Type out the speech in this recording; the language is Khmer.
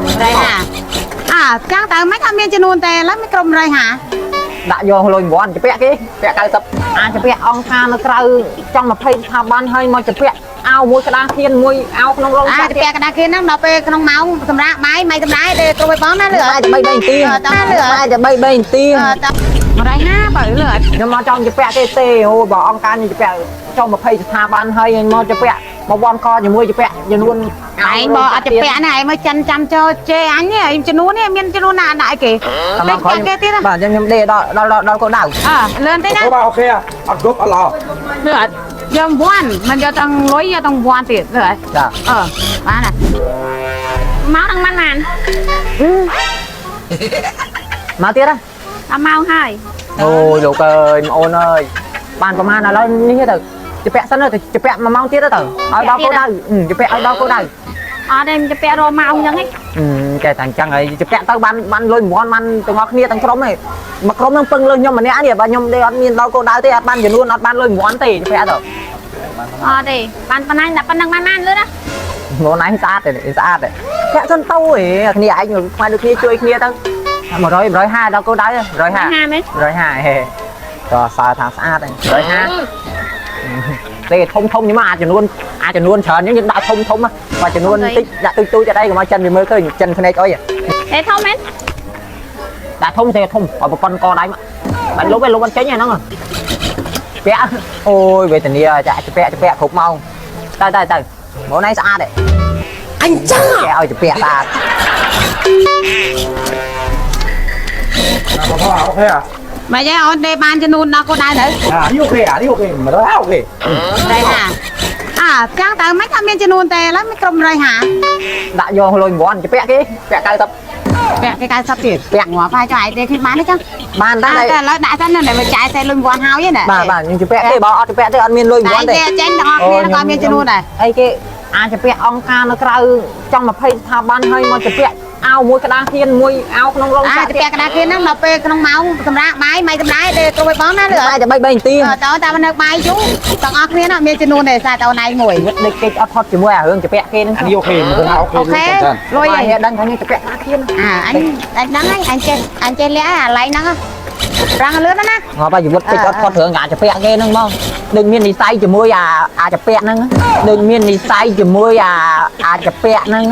150អាចាំងតើមិនថាមានចំនួនតែឥឡូវមានក្រុម150 ដាក់យកលុយ1ជពាក់គេពាក់90អាចពាក់អង្គការនៅក្រៅចង់20ស្ថាប័នហើយមកជពាក់អាវមួយក្តារខៀនមួយអាវក្នុងរោង អា ចក្រ ពាក់កណ្ដាលគេហ្នឹងដល់ពេលក្នុងម៉ោងសម្រាប់បាយមិនសម្រាប់ទេគ្រប់ឲ្យបងណាលឿ បាយតែ3 3នាទីបាយតែ3 3នាទី ត150បើលឿ ខ្ញុំមកចង់ជពាក់គេទេអូបើអង្គការខ្ញុំជពាក់ចង់20ស្ថាប័នហើយមកជពាក់មកវាន់កជាមួយជពាក់ចំនួន ឯងបើអត់ជពាក់ណាឯងមើលចិនចាំចូលជេអញនេះឯងចំនួននេះមានចំនួនណាដាក់ឲ្យគេ តាម តែគេទៀត បាទខ្ញុំដេដល់ដល់ដល់កោដៅ អើលឿនទេណា បាទអូខេអត់គ្រប់អត់ល្អ លឿនយកវាន់មិនយកទាំងលុយយកទាំងវាន់ទៀតលឿន ចា អឺបានណា ម៉ោងហ្នឹងមិនបាន មកទៀតណា ដល់ម៉ោងហើយ អូយលោកអើយអូនអើយបានប្រហែលឥឡូវនេះទៅជពាក់សិនទៅជពាក់1ម៉ោងទៀតទៅឲ្យដល់គោដៅជពាក់ឲ្យដល់គោដៅ អត់ទេจะពាក់រម៉ោងអញ្ចឹងឯង កែតែអញ្ចឹងហើយជពាក់ទៅបានបានលុយ1បានទាំងអស់គ្នាទាំងក្រុមឯងមួយក្រុមនឹងពឹងលើខ្ញុំម្នាក់នេះបើខ្ញុំដេអត់មានដល់គោដៅទេអត់បានចំនួនអត់បានលុយ1ទេជពាក់ទៅ អត់ទេបានប៉ុណ្ណាដាក់ប៉ុណ្ណឹងបានបានលឿនណា ងឯងស្អាតទេស្អាតទេពាក់សិនទៅឯងគ្នាឯងខ្មែរដូចគ្នាជួយគ្នាទៅ100 150ដល់គោដៅ150 50មែន 150ហេតសើថាស្អាតឯង150ទេធំធំខ្ញុំអាចចំនួនអាចចំនួនច្រើនយើងដាក់ធំធំបើចំនួនតិចដាក់ទូចទូចអត់អីកុំឲ្យចិនវាមើលឃើញចិនភ្នែកអុយ ទេធំមែន ដាក់ធំទេធំឲ្យប្រព័ន្ធកដៃមកបាច់លុបឯងលុបអត់ចេញហ្នឹងពាក់អូយវេទនាចាក់ពាក់ពាក់គ្រប់ម៉ោងទៅទៅទៅមកណៃស្អាតទេ អញចឹង គេឲ្យពាក់ស្អាត បងអូខេអា មកយាយអូនទេបានចំនួនដល់គោដៅទៅ នេះអូខេអានេះអូខេ150អូខេ 150អាចាំងតើមិនថាមានចំនួនតែឥឡូវមានក្រុម150 ដាក់យកលុយ1ជពាក់គេពាក់90 ពាក់គេ90ទៀតពាក់ងាប់ហើយចុះឯងទេឃើញបានទេចឹង បានដែរ តែឥឡូវដាក់សិនណាវាចាយតែលុយវាន់ហើយណា បាទបាទខ្ញុំជពាក់ទេបើអត់ជពាក់ទេអត់មានលុយ តែ 1ទេ គេចេញទាំងអស់គ្នាក៏មានចំនួនដែរ អីគេអាចជពាក់អង្គការនៅក្រៅចង់20ស្ថាប័នហើយមកជពាក់អាវមួយក្តារខៀនមួយអាវក្នុងរោង អា ចក្រ ពាក់កណ្ដាលគេហ្នឹងដល់ពេលក្នុងម៉ោងសម្រាប់បាយមិនសម្រាប់ទេគ្រប់ឲ្យបងណាលឿ បាយតែ3 3នាទី តើតាមនៅបាយយូរទាំងអស់គ្នាណាមានចំនួនដែរសារតើណៃមួយ វិតដូចគេអត់ផុតជាមួយអារឿងជពាក់គេហ្នឹង អានេះអូខេ150អូខេ អូខេលុយ បាយ ហើយ ដឹងថាខ្ញុំជពាក់ក្តារខៀន អាអញអញដឹងហើយអញចេះអញចេះលាក់អាឡៃហ្នឹងរាំងលឿនណា ងាប់ហើយជីវិតគេអត់ផុតរឿងអាជពាក់គេហ្នឹងហ្មងដូចមាននិស័យជាមួយអាអាជពាក់ហ្នឹងដូចមាននិស័យជាមួយអាអាជពាក់ហ្នឹង